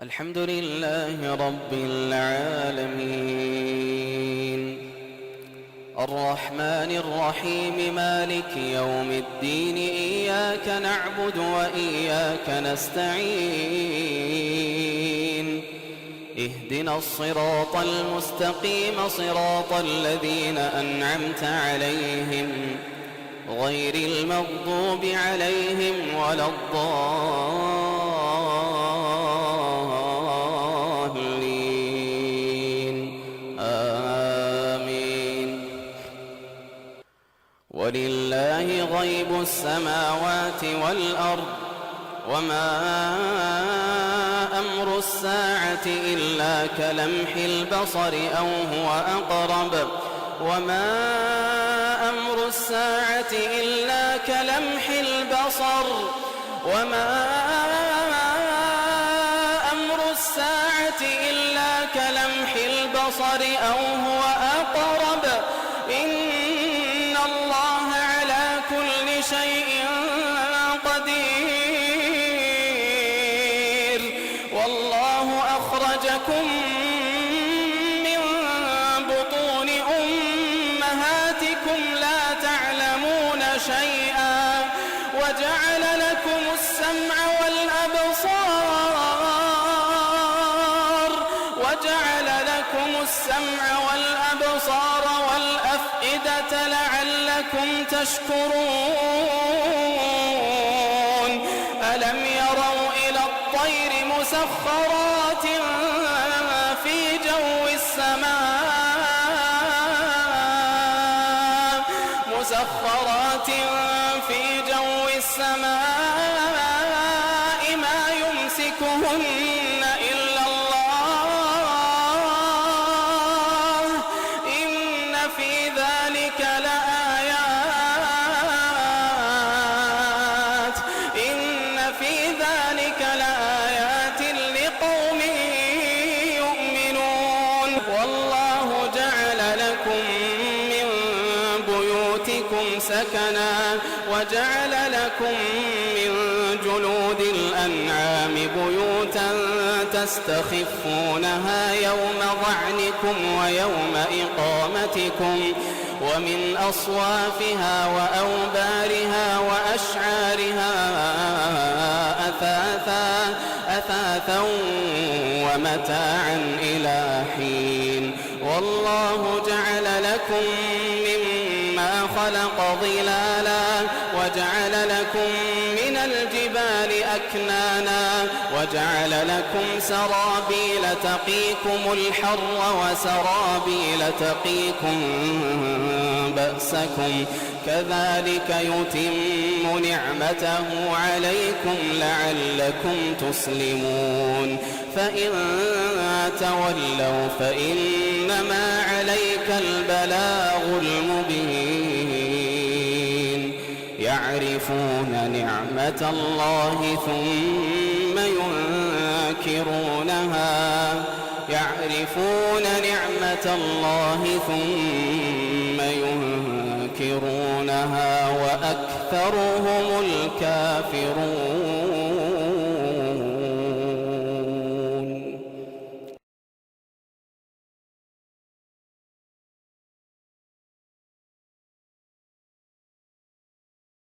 الحمد لله رب العالمين الرحمن الرحيم مالك يوم الدين إياك نعبد وإياك نستعين اهدنا الصراط المستقيم صراط الذين أنعمت عليهم غير المغضوب عليهم ولا الضالين آمين. ولله غيب السماوات والأرض وما أمر الساعة إلا كلمح البصر أو هو أقرب وما أمر الساعة إلا كلمح البصر وما أمر الساعة إلا كلمح البصر أو هو أقرب إن الله على كل شيء قدير والله أخرجكم من بطون أمهاتكم لا تعلمون شيئا وجعل لكم السمع والأبصار والأفئدة لعلكم تشكرون ألم يروا إلى الطير مسخرات في جو السماء ما يمسكهن إلا الله إن في ذلك لآيات لقوم يؤمنون والله جعل لكم من بيوتكم سكنا وجعل لكم من جلود الأنعام بيوتا تستخفونها يوم ظعنكم ويوم إقامتكم ومن أصوافها وأوبارها وأشعارها أثاثا ومتاعا إلى حين والله جعل لكم مما خلق ظلالا وجعل لكم من الجبال أكنانا وجعل لكم سرابيل تقيكم الحر وسرابيل تقيكم بأسكم كذلك يتم نعمته عليكم لعلكم تسلمون فإن تولوا فإنما عليك البلاغ المبين يعرفون نعمة الله ثم ينكرونها وأكثرهم الكافرون.